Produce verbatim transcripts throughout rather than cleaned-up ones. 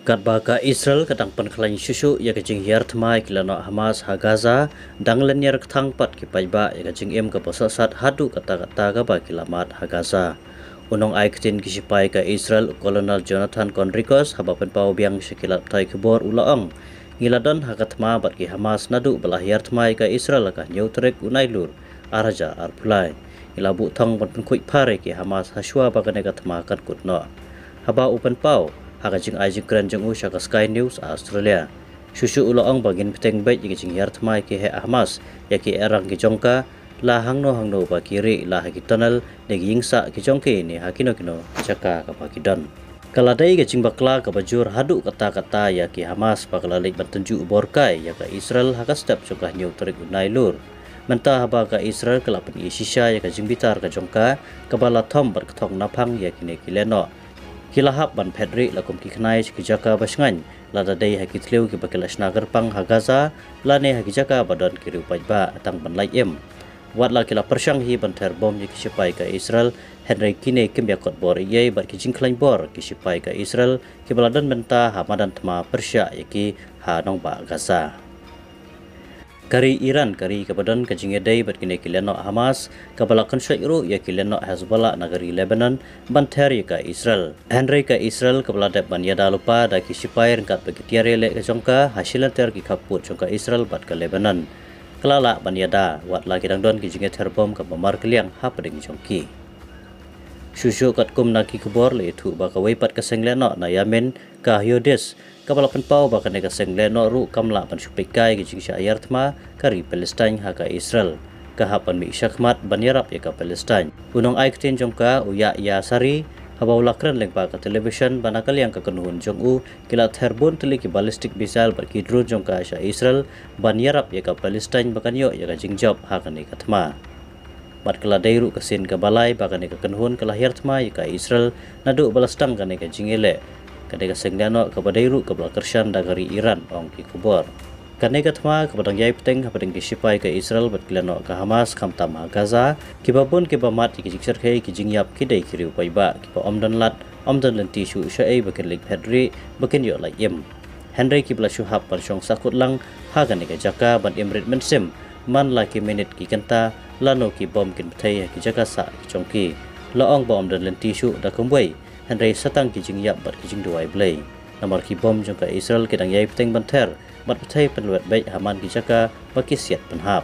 Katba ka Israel ka dang pynkhlaiñ shuh shuh ïa ka jinghiar thma ïa ki lehnoh Hamas ha Gaza, dang lynñiar kthang pat ki paidbah ïa ka jingim kaba sohsat haduh katta katta kaba ki la mad ha Gaza. U nongaiktien ki shipai ka Israel, u Colonel Jonathan Conricos, haba pynpaw biang sha ki lad pathai khubor u la ong, ngi la don ha ka thma bad ki Hamas naduh ba la hiar thma ïa ka Israel ha ka hynñiew tarik u Nailur, ar hajar arphew lai. Ngi la buh thong ban pynkhuid phar ïa ki Hamas ha shuwa ba kane ka thma kan kut noh. Haba u pynpaw ha ka jingai jingkren jong u sha ka Sky News Australia, shuh shuh u la ong ba ngin bteng beit ïa ka jinghiar thma ïa ki heh Hamas, ïa ki ehrang ki jong ka, la hangno hangno ba ki rieh, la ha ki tunnel ne ki ïing sah ki jong ki, ne ha kino kino jaka kaba ki don. Ka la dei ka jingbakla kaba jur haduh katta katta ïa ki Hamas ba ka la leit ban tynjuh bor kai ïa ka Israel ha ka step jong ka hynñiew tarik u Nailur. Mynta haba ka Israel ka la pyni shisha ïa ka jingbitar ka jong ka, kaba la thom bad ka thong naphang ïa kine ki lehnoh, ki la hap ban phet rieh la kum ki khnai sha ki jaka ba shngaiñ, lada dei ha ki thliew kiba ki la shna kyrpang ha Gaza, lane ha ki jaka ba don ki riew paidbah, tang ban lait im. Wat la ki la pyrshang hi ban ther bom ïa ki shipai ka Israel, hynrei kine kim ïakot bor ei ei bad ki jingkhlaiñ bor ki shipai ka Israel kiba la don bynta ha madan thma pyrshah ïa ki ha nongbah Gaza. Ka ri Iran, ka ri kaba don ka jingïadei bad kine ki lehnoh Hamas, kaba la kynshoit ruh ïa ki lehnoh Hezbollah na ka ri Lebanon ban ther ïa ka Israel. Hynrei ka Israel kaba la dep ban ïada lypa da ki shipai ryngkat bad ki tiar ïaleh ka jong ka ha shilynter ki khappud jong ka Israel bad ka Lebanon, ka la lah ban ïada, wat la ki dang don ki jingïather bom kaba markylliang hapdeng jong ki. Shuh shuh katkum na ki khubor la ïathuh ba kawei pat ka seng lehnoh na Yemen, ka Houthis, kaba la pynpaw ba kane ka seng lehnoh ruh kam lah ban shu peit kai ki jingshah hiar thma ka ri Palestine ha ka Israel, ka hap ban mih shakhmat ban ïarap ïa ka Palestine. U nongaiktien jong ka, u Yahya Saree, haba u la kren lyngba ka television ba na ka liang ka kynhun jong u ki la ther bun tylli ki ballistic missile bad ki drone jong ka sha Israel ban ïarap ïa ka Palestine ba kan ïoh ïa ka jingjop ha kane ka thma. Bad ka la dei ruh ka sien kaba lai ba kane ka kynhun ka la hiar thma ïa ka Israel naduh ba la sdang kane ka jingïaleh. Kane ka seng lehnoh kaba dei ruh kaba la kyrshan da ka ri Iran, ong ki khubor. Kane ka thma kaba dang ïai bteng hapdeng ki shipai ka Israel bad ki lehnoh ka Hamas khamtam ha Gaza, kiba bun kiba mad ïa ki jingshyrkhei ki jingïap ki dei ki riew paidbah kiba ym don lad, ym don lynti shuh shaei ba kin leit phet rieh, ba kin ïoh lait im. Hynrei kiba la shu hap ban shong sahkut lang ha kane ka jaka ban im rit mynsiem man la ki minit ki kynta, lano ki bom kin bthei ha ki jaka sah ki jong ki. La ong ba ym don lynti shuh da kumwei, hynrei sa tang ki jingïap bad ki jingduwai Blei. Namar ki bom jong ka Israel ki dang ïai bteng ban ther bad bthei pynlwet beit ha man ki jaka ba ki siat pynhap.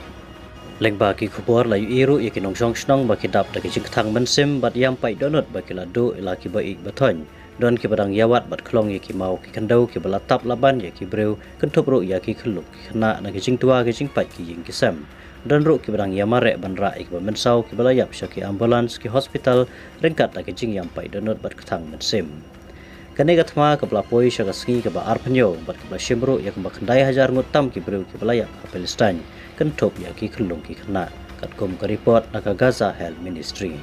Lyngba ki khubor la ïohi ruh ïa ki nongshong shnong ba ki dap da ki jingkthang mynsiem bad ïam paid dohnud ba ki la duh ïa la kiba ïeit ba thoiñ. Don kiba dang ïawad bad khlong ïa ki maw ki khyndew kiba la tap la ban ïa ki briew, kynthup ruh ïa ki khyllung ki khynnah na ki jingtwa ki jingpait ki ïing ki sem. Don ruh kiba dang ïamareh ban rah ïa kiba mynsaw kiba la ïap sha ki ambulance, ki hospital, ryngkat da ki jingïam paid dohnud bad kthang mynsiem. Kane ka thma kaba la poi sha ka sngi kaba arphew bad kaba la shim ruh ïa kumba khyndai hajar ngut tam ki briew kiba la ïap ha Palestine, kynthup ïa ki khyllung ki khynnah, katkum ka report na ka Gaza Health Ministry.